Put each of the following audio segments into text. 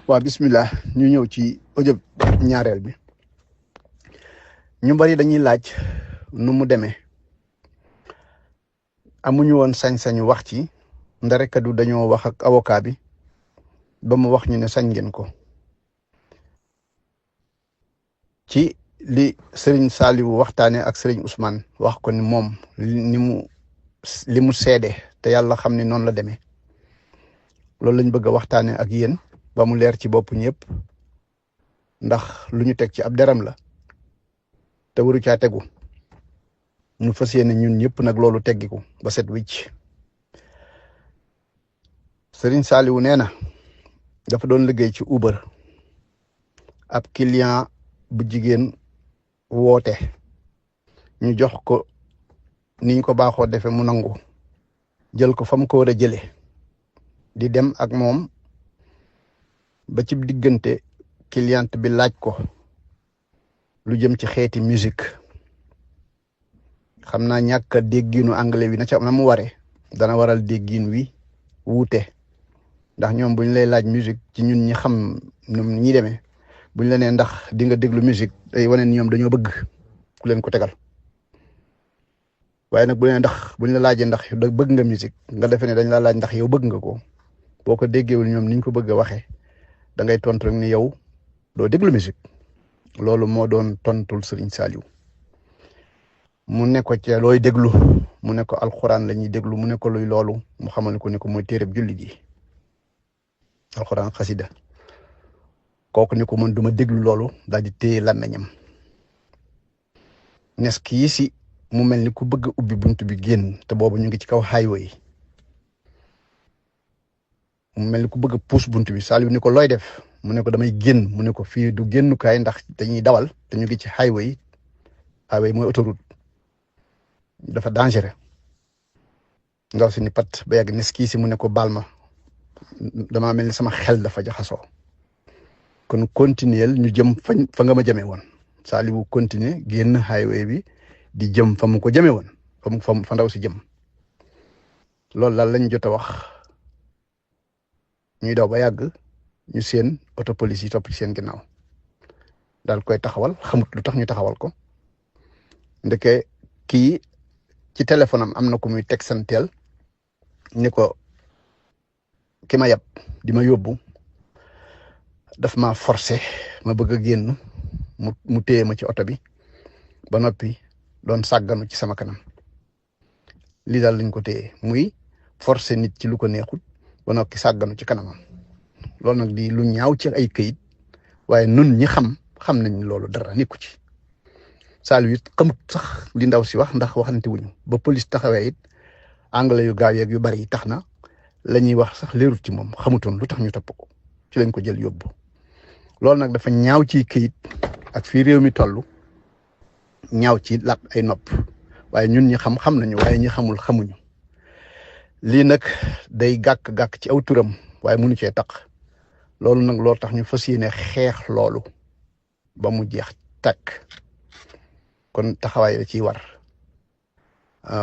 waa bismillah ñu ñëw ci audio ñaareel bi. ñu bari dañuy laaj nu mu demee amuñu woon sañ-sañu wax ci ndarekadu dañoo wax ak avocat bi ba mu wax ñu ne sañ ngeen ko ci li Serigne Saliou waxtaane ak Serigne Ousmane wax ko ni moom li mu seede te yàlla xam ne noonu la demee loolu lañ bëgg a waxtaane ak yéen ba mu leer ci bopp ñëpp ndax lu ñu teg ci ab deram la te waru caa tegu ñu fas yéene ñun ñëpp nag loolu teggiku ba set wicc. Serigne Saliou nee na dafa doon liggéey ci Uber ab client bu jigéen woote ñu jox ko niñ ko baaxoo defee mu nangu jël ko fa mu ko war a jëlee di dem ak moom ba ci diggante client bi laaj ko lu jëm ci xeeti musique xam naa ñàkk a dégginu anglais wi na mu waree dana waral déggin wi wuute ndax ñoom buñ lay laaj musique ci ñun ñi xam nu ñi demee buñ la nee ndax di nga déglu musique day wane ni ñoom dañoo bëgg ku leen ko tegal waaye nag bu nee ndax buñ la laajee ndax bëgg nga musique nga defee ne dañ la laaj ndax yow bëgg nga ko boo ko déggeewul ñoom niñ ko bëgg a waxee da ngay tontu rek ni yow doo déglu musique loolu moo doon tontul Serigne Saliou mu ne ko ci looy déglu mu ne ko alxuraan la ñuy déglu mu ne ko luy loolu mu xamal ko ne ko mooy téereb jullit yi alxuraan xasida kooku ni ko man duma déglu loolu daal di téye làmmeñam nes kii si mu mel ni ku bëgg ubbi buntu bi génn te boobu ñu ngi ci kaw highway mu mel ni ku bëgg a puus buntu bi Saliou ni ko looy def mu ne ko damay génn mu ne ko fii du génnukaay ndax dañuy dawal te ñu ngi ci highway mooy autoroute dafa dangereux ndaw si ni pat ba yàgg nes kii si mu ne ko baal ma damaa mel ni sama xel dafa jaxasoo kon continuer ñu jëm fa nga ma jëmee woon Saliou continuer génn highway bi di jëm fa mu ko jëmee woon fa ndaw si jëm loolu daal lañ jot a wax ñuy daw ba yàgg ñu seen auto police yi topp ci seen ginnaaw daal koy taxawal xamut lu tax ñu taxawal ko ndeke kii ci téléphone am na ku muy teg santeel ni ko ki ma yab di ma yóbbu daf ma forcé ma bëgg a génn mu téye ma ci oto bi ba noppi doon sàgganu ci sama kanam lii daal lañ ko téye muy forcé nit ci lu ko neexut ba noppi sàgganu ci kanamam loolu nag di lu ñaaw ci ay këyit waaye nun ñi xam nañ loolu dara nekku ci Saliou it xamut sax li ndaw si wax ndax waxante wuñu ba police taxawee it anglais yu gaaw yeeg yu bari yi tax na la ñuy wax sax leerut ci moom xamutoon lu tax ñu topp ko ci lañ ko jël yóbbu loolu nag dafa ñaaw ci këyit ak fii réew mi toll ñaaw ci làpp ay nopp waaye ñun ñi xam nañu waaye ñi xamul xamuñu lii nag day gàkk-gàkk ci aw turam waaye mënu cee taq loolu nag loo tax ñu fas yéene xeex loolu ba mu jeex takk kon taxawaay la ciy war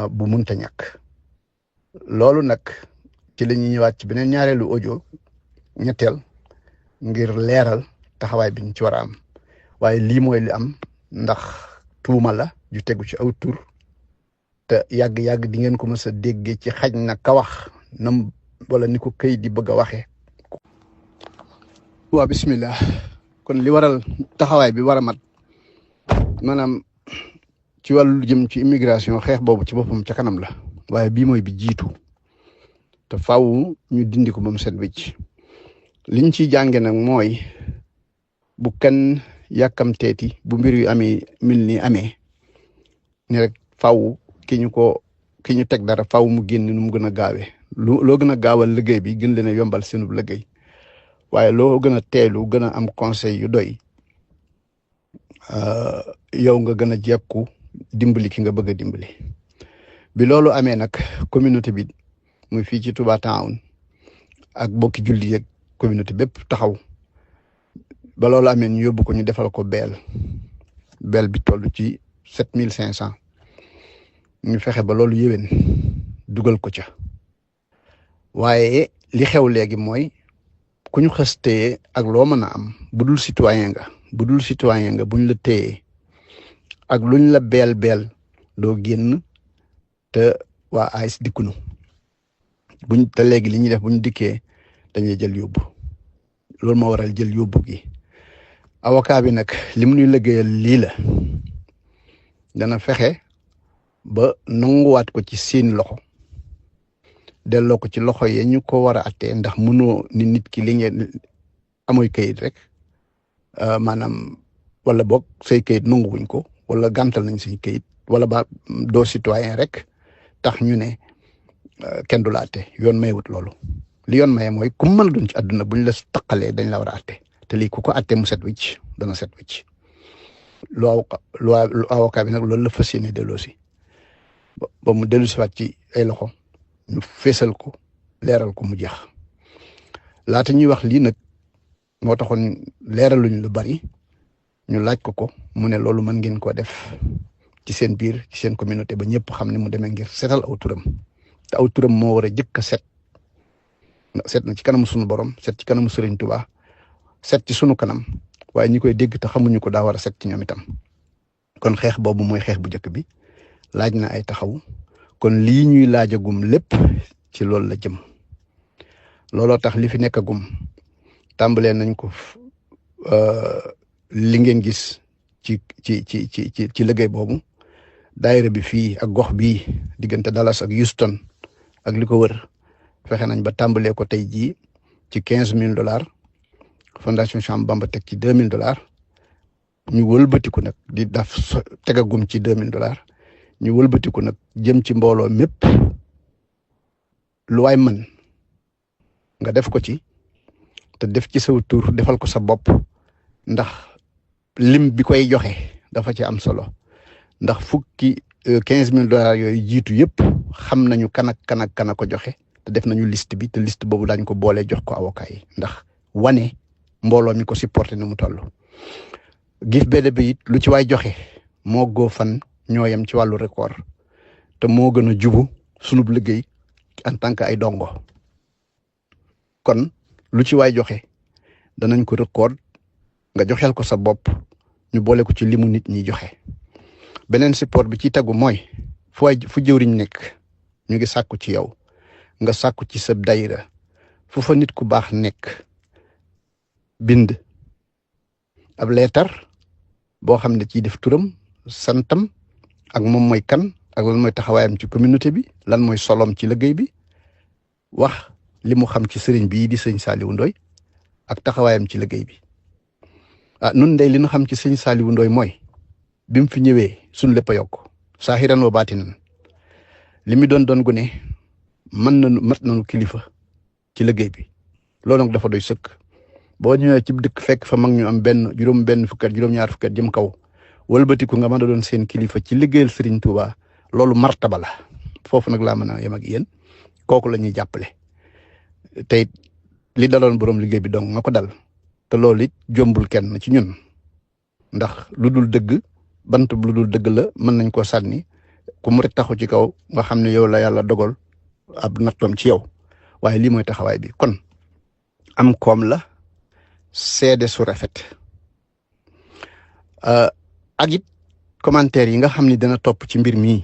bu munta ñàkk loolu nag ci la ñuy ñëwaat ci beneen ñaareelu audio ñetteel ngir leeral taxawaay bi ñu ci war a am waaye lii mooy li am ndax tuuma la ju tegu ci aw tur te yàgg-yàgg di ngeen ko mës a déggee ci xaj na ka wax nam wala ni ko këy di bëgg a waxee. waa bismillah kon li waral taxawaay bi war a mat maanaam ci wàllu jëm ci immigration xeex boobu ci boppam ca kanam la waaye bii mooy bi jiitu te faaw ñu dindi ko ba mu set wicc liñ ciy jànge nag mooy bu kenn yàkkamteeti bu mbir yu amee mil ni amee ni rek faaw ki ñu teg dara faaw mu génn nu mu gën a gaawee loo gën a gaawal liggéey bi gën leen a yombal seenub liggéey waaye loo gën a teelu gën a am conseil yu doy yow nga gën a jekku dimbali ki nga bëgg a dimbali bi loolu amee nag communauté bi muy fii ci Touba Town ak bokki julli yeeg communauté bépp taxaw ba loolu amee ñu yóbbu ko ñu defal ko beel bi toll ci 7500 ñu fexe ba loolu yéwén dugal ko ca waaye li xew léegi mooy ku ñu xas téye ak loo mën a am budul citoyen nga buñ la téye ak luñ la beel doo génn te waa AIS dikkunu te léegi li ñuy def buñ dikkee dañuy jël yóbbu loolu moo waral jël yóbbu gi avocat bi nag li mu ñuy liggéeyal lii la dana fexe ba nanguwaat ko ci seen loxo delloo ko ci loxo yi ñu ko war a attee ndax mënoo ni nit ki li ngeen amoy kayit rek maanaam wala boog say kayit nanguwuñ ko wala gàntal nañ say kayit wala ba doo citoyen rek tax ñu ne kenn du la atte yoon mayewut loolu li yoon maye mooy ku mën a doon ci àdduna buñ la taqalee dañ la war a atte te lii ku ko atte mu set wicc dana set wicc lu avocat bi nag loolu la fas yéene delloo si ba mu dellu siwaat ci ay loxo ñu feesal ko leeral ko mu jeex laata ñuy wax lii nag moo taxoon leeraluñ lu bari ñu laaj ko mu ne loolu mën ngeen koo def ci seen biir ci seen communauté ba ñëpp xam ne mu demee ngir setal aw turam te aw turam moo war a jëkk a set na ci kanamu sunu borom set ci kanamu Serigne Touba set ci sunu kanam waaye ñi koy dégg te xamuñu ko daa war a set ci ñoom itam kon xeex boobu mooy xeex bu njëkk bi laaj na ay taxaw kon lii ñuy laajagum lépp ci loolu la jëm looloo tax li fi nekkagum tàmbalee nañ ko li ngeen gis ci liggéey boobu daayira bi fii ak gox bii diggante Dallas ak Houston ak li ko wër fexe nañ ba tàmbalee ko tey jii ci $15,000 fondation Cheikh Bamba teg ci $2,000 ñu wëlbatiku nag di daf tegagum ci $2,000 ñu wëlbatiku nag jëm ci mbooloo mépp lu waay mën nga def ko ci te def ci saw tur defal ko sa bopp ndax lim bi koy joxe dafa ci am solo ndax fukki $15,000 yooyu jiitu yëpp xam nañu kan ak ko joxe te def nañu liste bi te liste boobu dañ ko boole jox ko avocat yi ndax wane mbooloo mi ko supporté ni mu toll gif bede bi it lu ci waay joxe moo goo fan ñoo yem ci wàllu record te moo gën a jubu sunub liggéey en tant que ay dongo kon lu ci waay joxe danañ ko record nga joxeel ko sa bopp ñu boole ko ci limu nit ñi joxe beneen support bi ci tegu mooy fu jëwriñ nekk ñu ngi sàkku ci yow nga sàkku ci sa dayra fu fa nit ku baax nekk bind ab leetar boo xam ne ciy def turam santam ak moom mooy kan ak lan mooy taxawaayam ci communauté bi lan mooy solom ci liggéey bi wax li mu xam ci sëriñ bii di sëñ Saliou Ndoye ak taxawaayam ci liggéey bi nun day li ñu xam ci sëñ Saliou Ndoye mooy bi mu fi ñëwee suñ lépp a yokk saahiran wa baatinan li mu doon gune mat nañu kilifa ci liggéey bi loolu nag dafa doy sëkk boo ñëwee ci dëkk fekk fa mag ñu am juróom-benn fukki at juróom-ñaar fukki at jëm kaw wëlbatiku nga mën a doon seen kilifa ci liggéeyal Serigne Touba loolu martaba la foofu nag laa mën a yem ak yéen kooku la ñuy jàppale tey li daloon borom liggéey bi donc nga ko dal te loolu it jombul kenn ci ñun ndax lu dul dëgg bant lu dul dëgg la mën nañ koo sànni ku mu rek taxu ci kaw nga xam ne yow la yàlla dogal ab nattoom ci yow waaye lii mooy taxawaay bi kon am koom la seede su rafet ak it commentaire yi nga xam ni dana topp ci mbir mi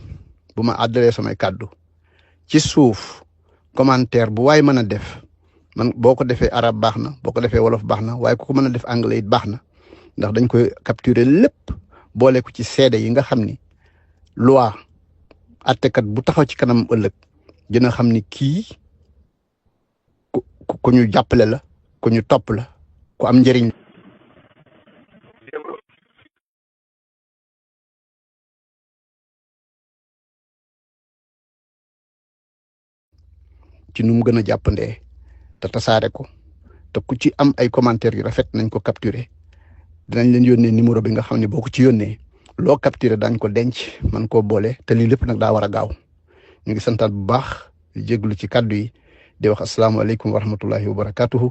bu ma àddalee samay kàddu ci suuf commentaire bu waay mën a def man boo ko defee arab baax na boo ko defee wolof baax na waaye ku ko mën a def anglais it baax na ndax dañ koy capturer lépp boole ko ci seede yi nga xam ni loi attekat bu taxaw ci kanam ëllëg dina xam ni kii ku ñu jàppale la ku ñu topp la ku am njëriñ ci nu mu gën a jàppandee te tasaare ko te ku ci am ay commentaires yu rafet nañ ko capturer dinañ leen yónnee numéro bi nga xam ne boo ko ci yónnee loo capturer dañ ko denc man koo boole te lii lépp nag daa war a gaaw ñu ngi santaat bu baax di jéglu ci kàddu yi di wax asalaamaaleykum wa rahmatullahi wa barakatuhu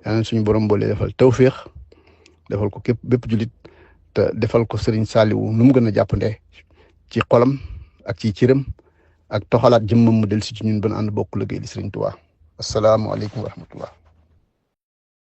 yal na suñu borom boole defal tawféex defal ko képp bépp julit te defal ko Serigne Saliou nu mu gën a jàppandee ci xolam ak ci cëram ak toxalaat jëmmam mu del si ci ñun ban ànd bokk liggéey di Serigne Touba asalaamaaleykum wa rahmatullah